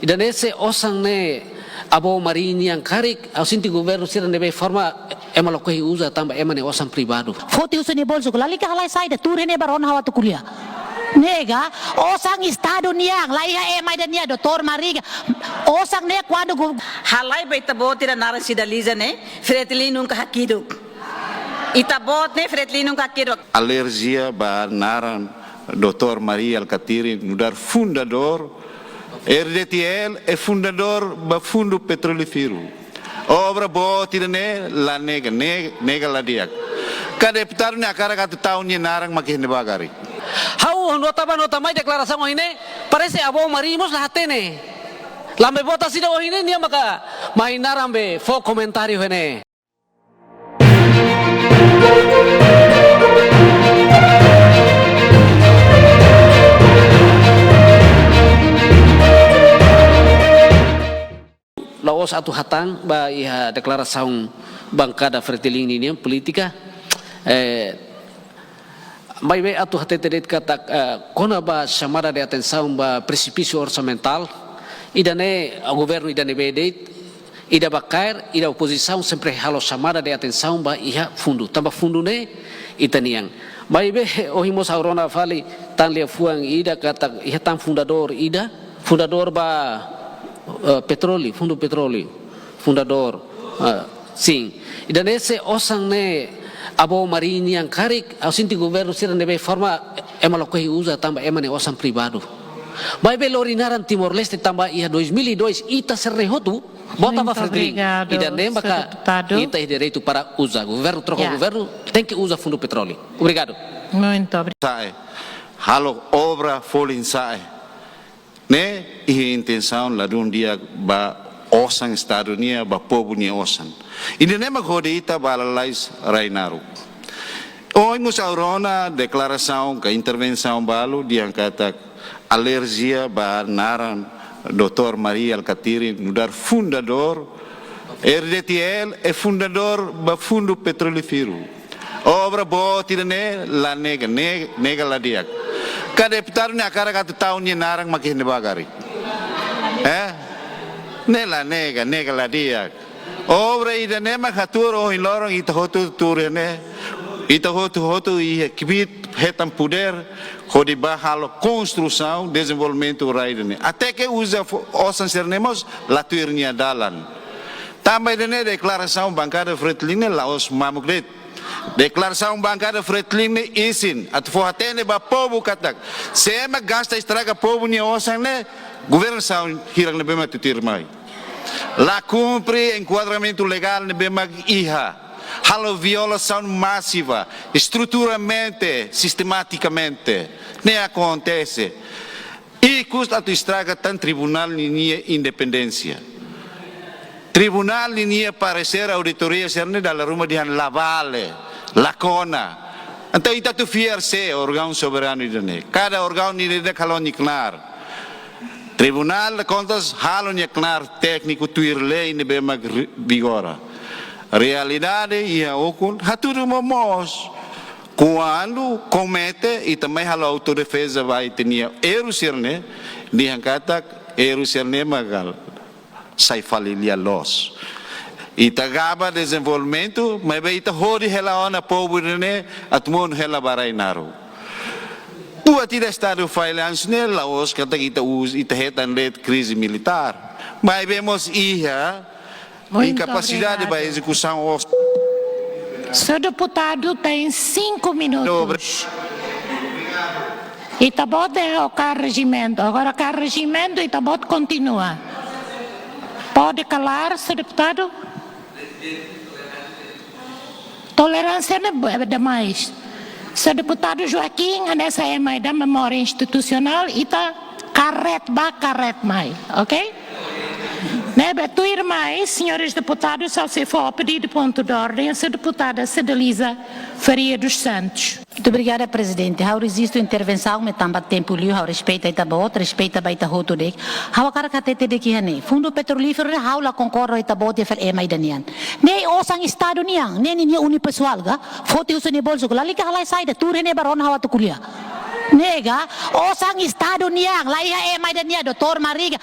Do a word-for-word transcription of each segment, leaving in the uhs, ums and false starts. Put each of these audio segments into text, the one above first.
Ida-ne'e se osan ne'e avó Mari nian karik, ha'u sente governu sira ne'ebé forma ema lakohi uza tanba ema nia osan privadu. Foti husi nia bolsu, lalika halai saida, tuur iha ne'ebá rona ha'u atu ko'alia. Ne'e ka, osan Estadu nian, la iha ema ida nian, doutór Mari ka. Osan ne'e kuandu go- Halai ba ita-boot ida naran Sidaliza ne'e, Fretilin nunka hakiduk. Ita-boot ne'e Fretilin nunka hakiduk. Alerjia ba naran doutór Mari Alkatiri nu'udar fundadór R D T L, i fundadór ba Fundu Petrolíferu. Obra boot ida-ne'e la nega, ne-, nega la di'ak. Ka deputadu ne'e hakarak atu tau nia naran mak iha ne'ebá karik. Ha'u nota ba nota mai deklarasaun ohin ne'e, parese avó Mari mós la hatene. Lambe vota sida ohin ne'e nia maka mai naran be fó komentáriu iha ne'e. La'ós atu hatán ba iha deklarasaun bankada Fretilin nian polítika, eh, maibé atu hatete de'it katak, eh, kona-ba chamada de atensaun ba presipísiu orsamentál, ida-ne'e governu ida ne'ebé de'it, ida ba kaer, ida opozisaun sempre halo chamada de atensaun ba iha fundu. Tanba fundu ne'e ita-nian. Maibé ohin mós ha'u rona fali tan liafuan ida katak iha tan fundadór ida, fundadór ba, eh, petróleu, Fundu Petróleu, fundadór, eh, sin. Ida-ne'e se osan ne'e avó Mari nian karik, ha'u sente governu sira ne'ebé forma ema lakohi uza tanba ema nia osan privadu. Maibé lori naran Timor-Leste tanba iha dois mil e dois ita sira-ne'e hotu vota ba Fretilin. Muito obrigado, senhor deputado. Ida-ne'e maka ita iha direitu para uza. Governu troka governu, tenke uza Fundu Petróleu. Obrigadu. Muito obrigado. Sa'e, halo obra folin sa'e. Ne'e iha intensaun ladún di'ak ba osan Estadu nian, ba povu nia osan. Ida-ne'e mak hodi ita bá lalais rai naruk. Ohin mós ha'u rona deklarasaun ka intervensaun balu dehan katak alerjia ba naran doutór Mari Alkatiri nu'udar fundadór R D T L, i fundadór ba Fundu Petrolíferu. Obra boot ida-ne'e la nega, ne-, nega la di'ak. Ka deputadu ne'e hakarak atu tau nia naran mak iha ne'ebá karik. Eh? Ne'e la nega, nega la di'ak. Obra ida-ne'e mak hatuur ohin loron ita hotu tuur iha ne'e. Ita hotu-hotu iha kbiit hetan podér hodi bá halo konstrusaun dezenvolvimentu rai ida-ne'e. Até ke uza fo-, osan sira-ne'e mós la tuir nia dalan. Tanba ida-ne'e deklarasaun bankada Fretilin ne'e la'ós mamuk de'it. Deklarasaun bankada Fretilin ne'e isin atu fó hatene ba povu katak se ema gasta estraga povu nia osan ne'e, governasaun hirak ne'ebé mak atu tuir mai. La kumpre enkuadramentu legál ne'ebé mak iha. Halo violasaun másiva, estruturalmente, sistematikamente. Ne'e akontese. Ikus atu estraga tan tribunál ninia independénsia. Tribunál ninia paresér auditoria sira-ne'e dala ruma dehan la vale, la kona. Entaun ita atu fiar sé órgaun soberanu ida-ne'e. Kada órgaun ida-idak halo nia knaar. Tribunál de Kontas halo nia knaar tékniku tuir lei ne'ebé mak ri-, vigora. Realidade iha ukun hatudu momoos. Kuandu komete, ita mai halo autodefeza ba ita-nia erru sira-ne'e, dehan katak erru sira-ne'e mak halo sai fali lia loos. Ita gaba dezenvolvimentu, maibé ita hodi hela ona povu ne'e atu monu hela ba rai naruk. Buat ida Estadu fallansu ne'e la'ós katak ita us-, ita hetan de'it krize militár. Maibé mós iha inkapasidade ba ezekusaun os- Senhor deputado tem cinco minutos. Ita-boot dehan kaer rejimentu. Agora kaer rejimentu, ita-boot kontinua. Pode calar, senhor deputado? Toleránsia ne'e demais. Senhor deputado Joaquim, hanesan ema ida memória institucional, ita kaer bá, kaer mai, ok? Ne'ebé tuirmai, senhores deputados, ha'u sei fó pedidu ponto de ordem, senhora deputada Sidaliza Faria dos Santos. Muito obrigada, Prezidente. Ha'u rejistu intervensaun, maibé tanba tempu liu, ha'u respeita ita-boot, respeita ba ita hotu de'it. Ha'u hakarak hatete de'it iha ne'e. Fundu Petrolíferu ne'e ha'u la konkorda ho ita-boot iha fali ema ida nian. Ne'e osan Estadu nian, ne'e ninia unipesoál ka? Foti husi nia bolsu, lalika halai saida, tuur iha ne'ebá rona ha'u atu ko'alia. Ne'e ka, osan Estadu nian, la iha ema ida nian, doutór Mari ka.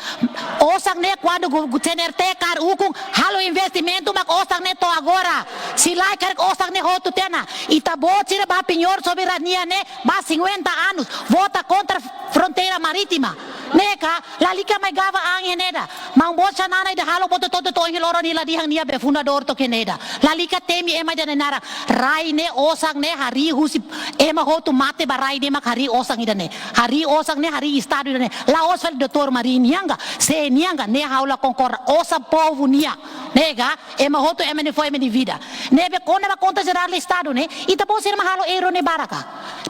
Osan ne'e kuandu gu-, gu-, C N R T kaer ukun, halo investimentu mak osan ne'e to'o agora. Se lae karik osan ne'e hotu tiha ona. Ita-boot sira bá penhor soberania ne'e, bá cinquenta anos, vota kontra fronteira marítima. Ne'e ka, lalika mai gaba an iha ne'e ida. Maun boot Xanana ida halo buat hotu-hotu to'o ohin loron nia la dehan nia be fundadór to'o iha ne'e ida. Lalika temi ema ida nia naran. Rai ne'e osan ne'e harii husi ema hotu mate ba rai ne'e mak harii osan ida ne'e. Harii osan ne'e harii Estadu ida ne'e. La'ós fali doutór Mari nian ka, sé nian ka, ne'e ha'u la konkorda, osan povu nian. Ne'e ka, ema hotu ema nia foin ema nia vida. Ne'ebé kona-ba konta jerál Estadu ne'e, ita-boot sira mak halo erru ne'e barak ka.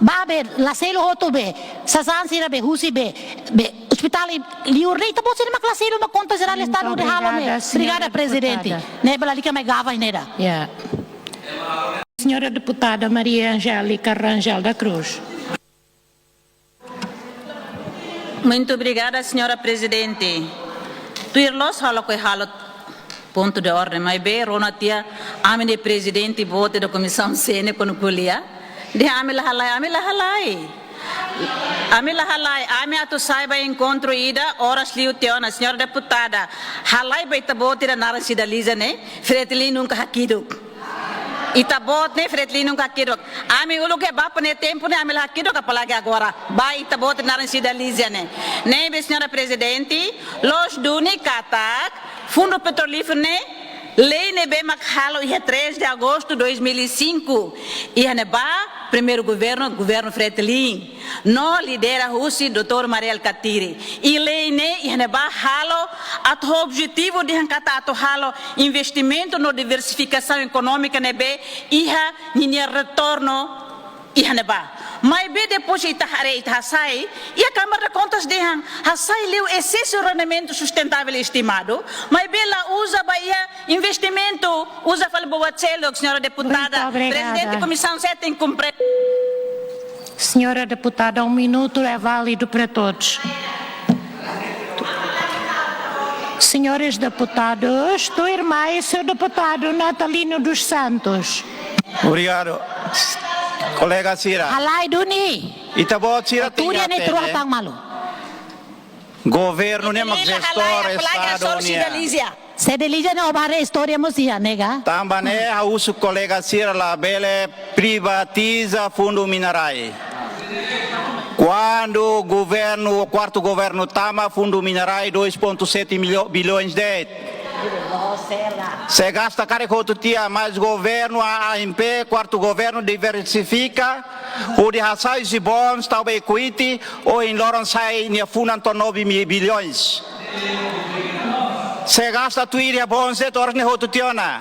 Bá be, la selu hotu be, sasán sira be, husi be, be, ospitál i liur ne'e, ita-boot sira mak la selu mak konta jerál Estadu ne'e halo ne'e. Obrigada, prezidente. Ne'ebé lalika mai gaba iha ne'e ida. Ya. Señora deputada Maria Angélica Rangel da Cruz. Muito obrigada, señora prezidente. Tuir loos ha'u lakohi halo pontu de orden, maibé rona tiha ami-nia prezidente boot ida Komisaun C ne'e kuandu ko'alia dehan ami la halai, ami la halai. Ami la halai, ami atu sai ba enkontru ida, oras liu tiha ona, señora deputada. Halai ba ita-boot ida naran Cidaliza ne'e, Fretilin nunka hakiduk. Ita-boot ne'e Fretilin nunka hakiduk. Ami uluk iha Bapak nia tempu ne'e ami la hakiduk, apalagi agora. Ba ita-boot naran Cidaliza ne'e. Ne'ebé señora prezidente, loos duni katak, Fundu Petrolíferu ne'e, lei ne'ebé mak halo iha três de agosto dois mil e cinco. Iha ne'ebá, primeiru governu, governu Fretilin. No lidera husi doutór Mari Alkatiri. I lei ne'e iha ne'ebá halo atu objetivu dehan katak atu halo investimentu no diversifikasaun ekonómika ne'ebé iha ninia retornu iha ne'ebá. Maibé depois ita haree, ita hasai, iha Câmara de Contas dehan hasai liu exesu rendimentu sustentável estimadu, maibé la uza ba iha investimentu, uza fali buat seluk, señora deputada. Muito obrigada. Prezidente Komisaun C tenke komprende. Senhora deputada, um minuto é válido para todos. Senhores deputados, tuirmai, senhor deputado Natalino dos Santos. Obrigadu. Kolega sira. Halai duni. Ita-boot sira tenke hatene. Tuir ne'e, tuir hatán malu. Governu ne'e mak jestór Estadu nian. Cidaliza. Cidaliza ne'e, ó bá haree istória mós iha ne'e ka. Tanba ne'e ha'u husu kolega sira labele privatiza Fundu Mina Rai. Kuandu governu, kuartu governu tama, Fundu Mina Rai dois ponto sete milho-, bilhões de'it. Se gasta karik hotu tiha, mas governu A M P, kuartu governu diversifika, hodi hasai husi bonds, tau ba equity, ohin loron sai nia funan to'o nove mil bilhões. Se gasta tuir iha bonds de'it, oras ne'e hotu tiha ona.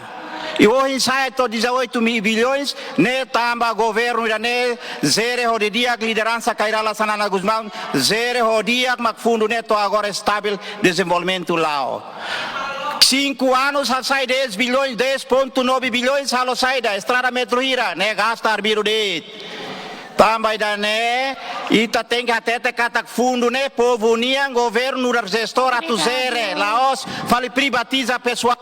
I ohin sai to'o dezoito mil bilhões, ne'e tanba governu ida-ne'e jere ho di'ak, lideransa Kay Rala Xanana Gusmão, jere ho di'ak mak fundu ne'e to'o agora estavel, dezenvolvimentu la'o. Cinco anos hasai dez bilhões, dez ponto nove bilhões, halo saida, estrada metro hira, ne'e gasta arbiru de'it. Tanba ida-ne'e, ita tenke hatete katak fundu ne'e povu nian, governu nu'udar jestór atu jere, la'ós fali privatiza pesoál.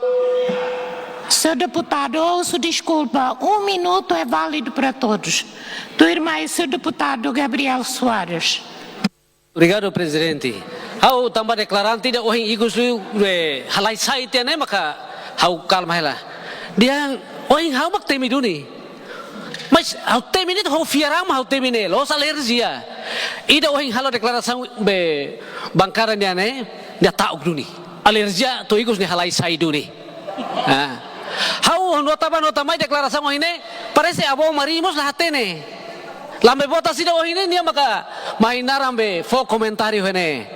Senhor deputado, ouço desculpa, um minuto é válido para todos. Tuirmai, senhor deputado Gabriel Soares. Obrigadu, prezidente. Ha'u tanba deklarante ida ohin ikus liu, eh, halai sai tiha ne'e maka ha'u kalma hela. Dehan ohin ha'u mak temi duni. Mas ha'u temi ne'e, ha'u fiar an mak ha'u temi ne'e, la'ós alerjia. Ida ohin halo deklarasaun be bankada nian ne'e, nia ta'uk duni. Alerjia to'o ikus ne'e halai sai duni. Ah. Ha'u nota ba nota mai deklarasaun ohin ne'e, parese avó Mari mós la hatene. Lambe botas ida ohin ne'e, nia maka mai naran be fó komentáriu iha ne'e.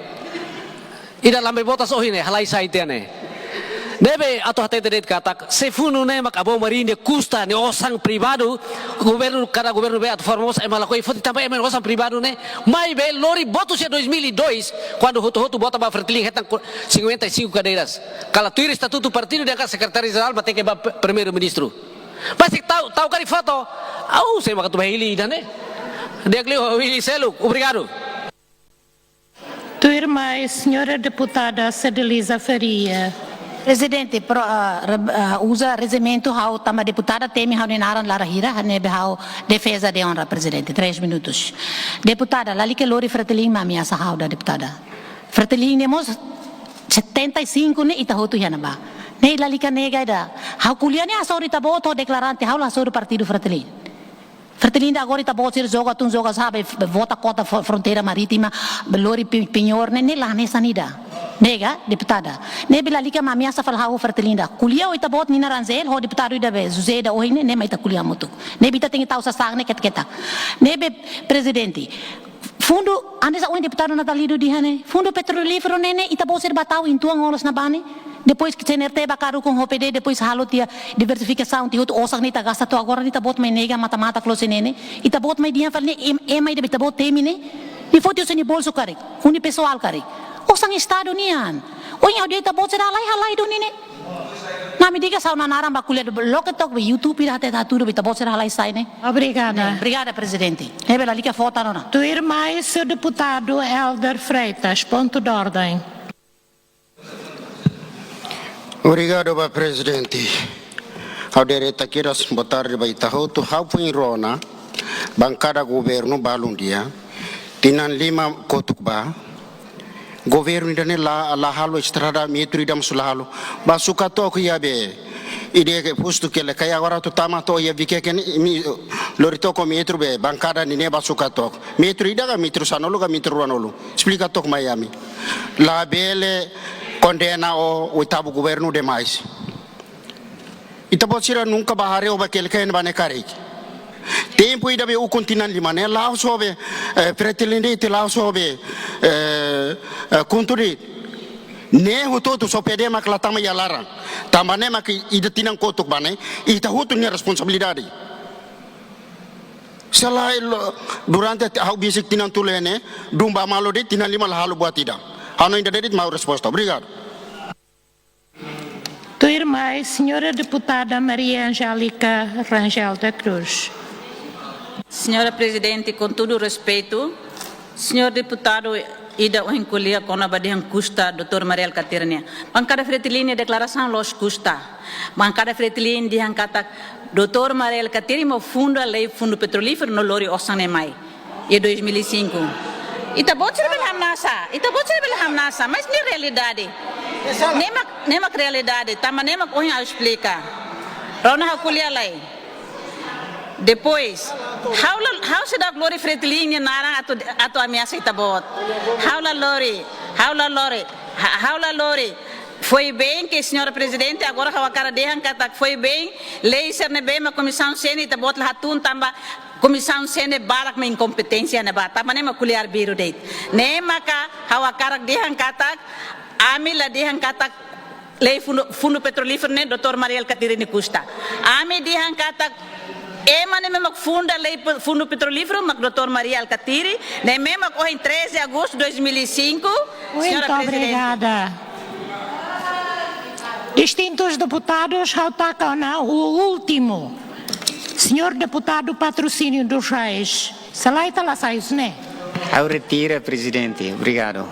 Ida lambe botas ohin ne'e, halai sai tiha ne'e. Ne'ebé atu hatete de'it katak, se fundu ne'e mak avó Mari nia kusta, nia osan privadu, governu, kada governu be atu formosa ema lakohi foti tanba ema nia osan privadu ne'e, maibé lori boot husi dois mil e dois, kuandu hotu-hotu vota ba Fretilin hetan ku-, cinquenta e cinco cadeiras. Kala tuir estatutu partidu dehan katak sekretáriu jerál mak tenke ba pe-, primeiru-ministru. Mas se tau, tau karik foto, ha'u sei mak atu bá hili ida-ne'e. Di'ak liu ha'u hili seluk. Obrigadu. Tuirmai, senhora deputada Cidaliza Faria. Prezidente, pro, ah, re-, ah, uza rejimentu ha'u tanba deputada temi ha'u-nia naran laran hira, ne'ebé ha'u defeza de onra, Prezidente. Três minutos. Deputada, lalika lori Fretilin mak ameasa ha'u ida, deputada. Fretilin ne'e mós setenta e cinco ne'e ita hotu iha ne'ebá. Ne'e lalika nega ida. Ha'u ko'alia ne'e hasoru ita-boot ho deklarante, ha'u la hasoru partidu Fretilin. Fretilin ida agora ita-boot sira joga tun joga sabe, vota kota fro-, fronteira marítima, lori pe-, penhor ne'e, ne'e la hanesan ida. Nega, deputada. Ne'ebé lalika mak ameasa fali ha'u Fretilin ida. Ko'alia ho ita-boot Nina Rangel, ho deputadu ida be, José ida ohin ne'e, ne'e mak ita ko'alia hamutuk. Ne'ebé ita tenke tau sasán ne'e ketak-ketak. Ne'ebé, Prezidente, fundu, hanesan ohin deputadu Natalino dehan ne'e, fundu petrolíferu ne'e, ne'e, ita-boot sira bá tau uitoan oras ne'ebá ne'e. Depois ke C N R T bá karu kon H P D, depois halo tiha diversifikasaun, tiha hotu osan ne'e ita gasta to'o agora ne'e ita-boot mai nega mata-mata kloze ne'e ne'e. Ita-boot mai dehan fali ne'e, em-, ema ida be ita-boot temi ne'e. Ne'e foti husi nia bolsu karik, huni pesoál karik. Osan Estadu nian. Ohin ha'u dehan ita-boot sira halai, halai duni ne'e. Ne'e ami diga sá ona naran bá ko'alia do loke tok be YouTube ida hatete hatudu be ita-boot sira halai sai ne'e. Obrigada. Ne'e, obrigada, Prezidente. Ne'ebé lalika fota ona. Tuirmai, señór deputadu Helder Freitas, ponto de ordem. Obrigadu ba Prezidente. Ha'u direta kiras, boa tarde ba ita hotu. Ha'u foin rona bankada governu balun di'ak. Tinan lima kotuk bá. Governu ida-ne'e la, la halo estrada, metru ida mós la halo. Bá sukat took iha be, ida ke postu Quelicai agora atu tama to'o iha Viqueque ne'e, imi lori took metru be, bankada ninian bá sukat took. Metru ida ka metru sanulu ka metru ruanulu. Esplika took mai ami. Labele kondena o oitavu governu demais. Ita-boot sira nunka bá haree o bá Quelicai ne'ebá ne'e karik. Tempu ida be ukun tinan lima ne'e la'ós ho be, eh, Fretilin de'it, la'ós ho be, eh, eh, KHUNTO de'it. Ne'e hotu-hotu só P D mak la tama iha laran. Tanba ne'e mak ida tinan kotuk bá ne'e, ita hotu nia responsabilidade. Selae lo, durante ha'u besik tinan tolu ne'e, dun bá malu de'it, tinan lima la halo buat ida. Ha'u hanoin ida de'it mak ha'u resposta. Obrigadu. Tuirmai, señora deputada Maria Angélica Rangel da Cruz. Señora Prezidente, com todo respeito, señór deputadu ida ohin ko'alia kona-ba dehan kusta doutór Mari Alkatiri nian. Bankada Fretilin nia deklarasaun la'ós kusta. Bankada Fretilin dehan katak doutór Mari Alkatiri mak funda lei fundu petrolíferu no lori osan ne'e mai. Iha dois mil e cinco. Ita-boot sira bele hamnasa, ita-boot sira bele hamnasa, mas ne'e realidade. Ne'e mak, ne'e mak realidade, tanba ne'e mak ohin ha'u esplika. Rona ha'u ko'alia lai. Depois, ha'u la, ha'u seidauk lori Fretilin nia naran atu, atu ameasa ita-boot. Ha'u la lori, ha'u la lori, ha-, ha'u la lori. Foin-sa'e ke señora Prezidente, agora ha'u hakarak dehan katak foin-sa'e, lei sira ne'ebé mak Komisaun C ne'e ita-boot la hatún tanba Komisaun C ne'e barak mak inkompeténsia ne'ebá, tanba ne'e mak ko'alia arbiru de'it. Ne'e maka ha'u hakarak dehan katak, ami la dehan katak lei fundu, fundu petrolíferu ne'e doutór Mari Alkatiri nia kusta. Ami dehan katak ema ne'ebé mak funda lei pe-, fundu petrolíferu mak doutór Mari Alkatiri, ne'ebé mak ohin treze de agosto de dois mil e cinco, señora Prezidente. Muito obrigada. Distintus deputadus, ha'u taka ona o último. Señór deputadu Patrocínio dos Reis. Selae ita la sai husi ne'e. Ha'u retira, Prezidente. Obrigadu.